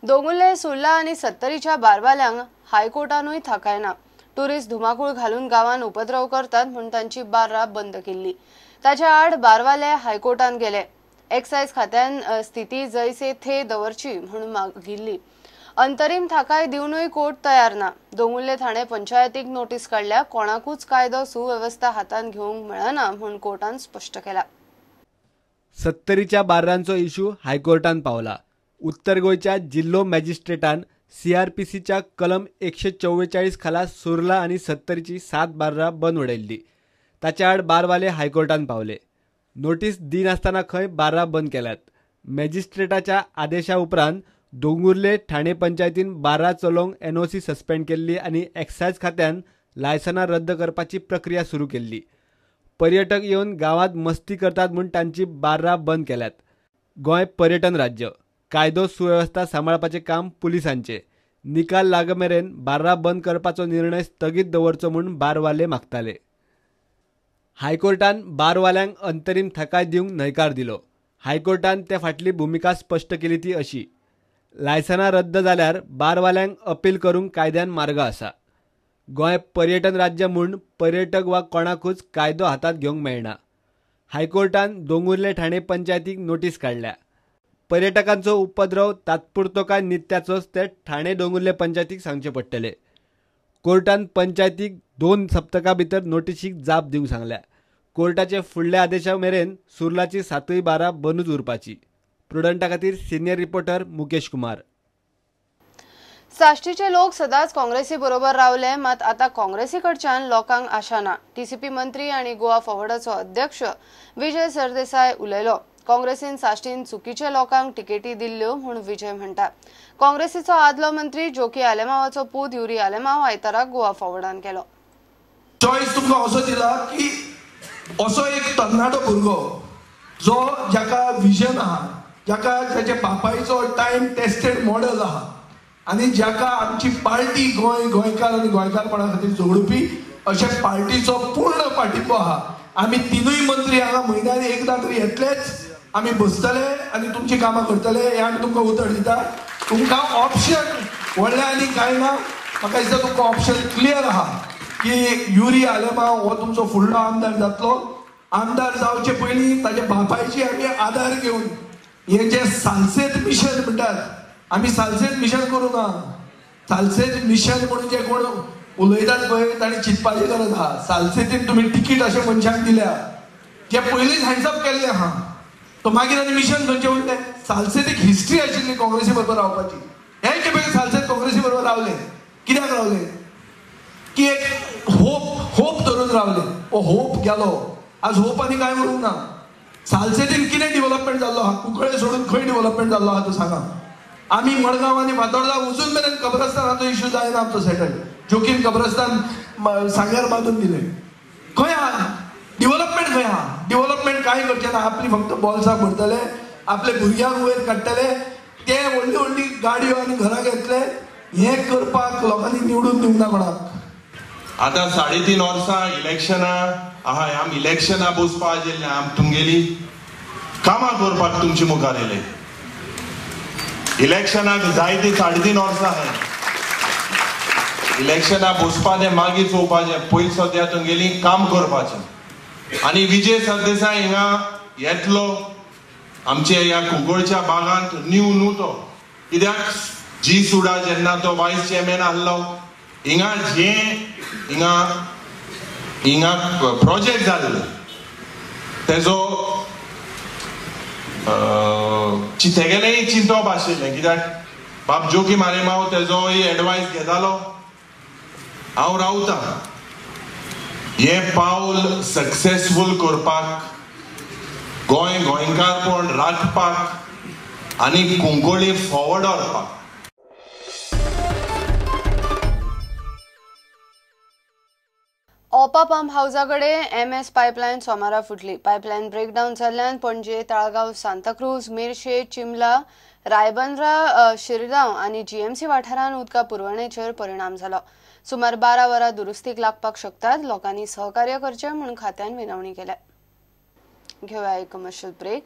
दोंगुल्ले, सुर्ला आनी सत्तरीच्या बारवाल्यांक हायकोर्टानूय थाकाय ना. टुरिस्ट धुमाकूळ घालून गांवान उपद्रव करतात म्हूण तांची बार्रां बंद केल्ली. ताच्या आड बारवाले हायकोर्टान गेले. एक्सायज खात्यान स्थिती जैसे थे दवरची म्हूण मागिल्ली. अंतरीम थाकाय दिवनूय कोर्ट तयार ना. दोंगुल्ले ठाणे पंचायतीक नोटीस काडल्या. कोणाकूच कायदो सुवेवस्था हातांत घेवंक मेळना म्हूण कोर्टान स्पश्ट केला. सत्तरीच्या बार्रांचो इशू हायकोर्टान पावला. उत्तर गोंयच्या जिल्लो मॅजिस्ट्रेटान सीआरपीसीच्या कलम 144 खाला सुर्ला आनी सत्तरीची 7 बार्रां बंद उडयल्ली. ताच्या आड बारवाले हायकोर्टान पावले. नोटीस दिनासतना खंय बार्रां बंद केल्यात. मॅजिस्ट्रेटाच्या आदेशा उपरांत दोंगुर्ले ठाणे पंचायतीन बार्रां चलोवंक एनओसी सस्पेंड केल्ली आनी एक्सायज खात्यान लायसनां रद्द करपाची प्रक्रिया सुरू केल्ली. पर्यटक येवन गांवांत मस्ती करतात म्हूण तांची बार्रां बंद केल्यात. गोंय पर्यटन राज्य, कायदो सुवेवस्था सांबाळपाचें काम पुलिसांचें. निकाल लागमेरेन बार्रां बंद करपाचो निर्णय स्थगीत दवरचो म्हूण बारवाले मागताले. हायकोर्टान बारवाल्यांक अंतरीम थाकाय दिवंक न्हयकार दिलो. हायकोर्टान ते फाटली भुमिका स्पश्ट केली ती अशी: लायसनां रद्द जाल्यार बारवाल्यांक अपील करूंक कायद्यान मार्ग आसा. गोंय पर्यटन राज्य म्हूण पर्यटक वा कोणाकूच कायदो हातांत घेवंक मेळना. हायकोर्टान दोंगुर्ले ठाणे पंचायतीक नोटीस काडल्या. पर्यटकांचो उपद्रव तात्पुरतो काय नित्याचोच ते ठाणे दोंगुर्ले पंचायतीक सांगचे पडटले. कोर्टान पंचायतीक 2 सप्तकां भितर नोटिशीक जाप दिवंक सांगल्या. कोर्टाचे फुडल्या आदेशा मेरेन सुर्लाची 7 बारां बंदूच उरपाची. प्रुडंटा खातीर सिनियर रिपोर्टर मुकेश कुमार. साश्टीचे लोक सदांच काँग्रेसी बरोबर रावले, मात आता काँग्रेसी कडच्यान लोकांक आशा ना. टीसीपी मंत्री आनी गोवा फॉरवर्डाचो अध्यक्ष विजय सरदेसाय उलयलो. काँग्रेसीन साश्टीन चुकीच्या लोकांक तिकेटी दिल्ल्यो म्हूण विजय म्हणटा. काँग्रेसीचो आदलो मंत्री जोकी आलेमावाचो पूत युरी आलेमाव आयतारा गोवा फॉरवर्डान केलो. चॉयस तुमकां असो दिला की असो एक तरणाटो भुरगो जो जाका विजन आहा, जाका ताच्या बापायचो टायम टेस्टेड मॉडल आहा आनी जाका आमची पार्टी गोंय, गोंयकार आनी गोंयकारपणा खातीर झगडुपी अशे पार्टीचो पूर्ण पाठिंबो आहा. आमी 3 मंत्री हांगा म्हयन्यान एकदां तरी येतलेच, आमी बसतले आनी तुमची कामां करतले हें आमी तुमकां उतर दिता. तुमकां ऑप्शन व्हडलें आनी कांय ना. म्हाका दिसता तुमकां ऑप्शन क्लियर आहा की युरी आलेमाव हो तुमचो फुडलो आमदार जातलो. आमदार जावचे पयलीं ताच्या बापायची आमी आदार घेवन हे जे सालसेत मिशन म्हणटात, आमी सालसेत मिशन करूं ना. सालसेत मिशन म्हणून जे कोण उलयतात पळय ताणें चिंतपाची गरज आहा. सालसेतीन तुमी तिकीट अशें मनशांक दिल्या जे पयलींच हँड्सअप केल्ले आहा, तो मागीर आनी मिशन खंयचें उरलें. सालसेतीक हिस्ट्री आशिल्ली काँग्रेसी बरोबर रावपाची. हे खेपे सालसेत काँग्रेसी बरोबर रावले. कित्याक रावले? की एक होप, होप धरून रावले. हो होप गेलो. आज होप आनी कांय उरूंक ना. सालसेतीन कितें डिवलपमेंट जाल्लो आहा? कुंकळे सोडून खंय डिवलपमेंट जाल्लो आहा तो सांगा. आमी मडगांव आनी फातोर्डा वचून मेरेन कब्रस्तानाचो इश्यू जायना आमचो सेटल. जोकीन कब्रस्तान सांग्यार बांदून दिलें. खंय आहा डिवलपमेंट? खंय आहा डिवलपमेंट? कांय करचें ना. आपली फक्त बॉल्सां भरतले, आपले भुरग्यांक वयर काडटले, ते व्हडली व्हडली गाडयो आनी घरां घेतले. हें करपाक लोकांनी निवडून दिवंक ना कोणाक. आतां 3.5 वर्सां इलेक्शनां आहा. आम इलेक्शनां बसपा आशिल्लें, आम तुमगेली कामां करपाक तुमचे मुखार येयले. इलेक्शनाक जायती 3.5 वर्सां आहाय. इलेक्शनां बसपाचें मागीर चोवपाचें, पयलीं सद्या तुमगेली काम करपाचें. आनी विजय सरदेसाय हिंगा येतलो आमच्या ह्या कुंकळच्या बागांत न्यू न्हू तो. कित्याक जी सुडा जेन्ना तो वायस चेअरमॅन आहलो, हिंगा जे हिंगा हिंगा प्रोजेक्ट जाल्ले तेजो तेगेलेंय चिंतप आशिल्लें. कित्याक बाब जोकीम आलेमाव तेजोय एडवायस घेतालो. हांव रावता हें पावल सक्सेसफूल करपाक, गोंय गोंयकारपण राखपाक आनी कुंकळी फॉरवर्ड व्हरपाक. ओपा पंप हावसा कडेन एमएस पायपलायन सोमारा फुटली. पायपलायन ब्रेकडावन जाल्ल्यान पणजे, ताळगांव, सांताक्रूज, मिरशे, चिमला, रायबंद्रा, शिरगांव आनी जीएमसी वाठारांत उदका पुरवणेचेर परिणाम जालो. सुमार 12 वरां दुरुस्तीक लागपाक शकतात. लोकांनी सहकार्य करचें म्हूण खात्यान विनवणी केल्या. घेवया एक कमर्शियल ब्रेक.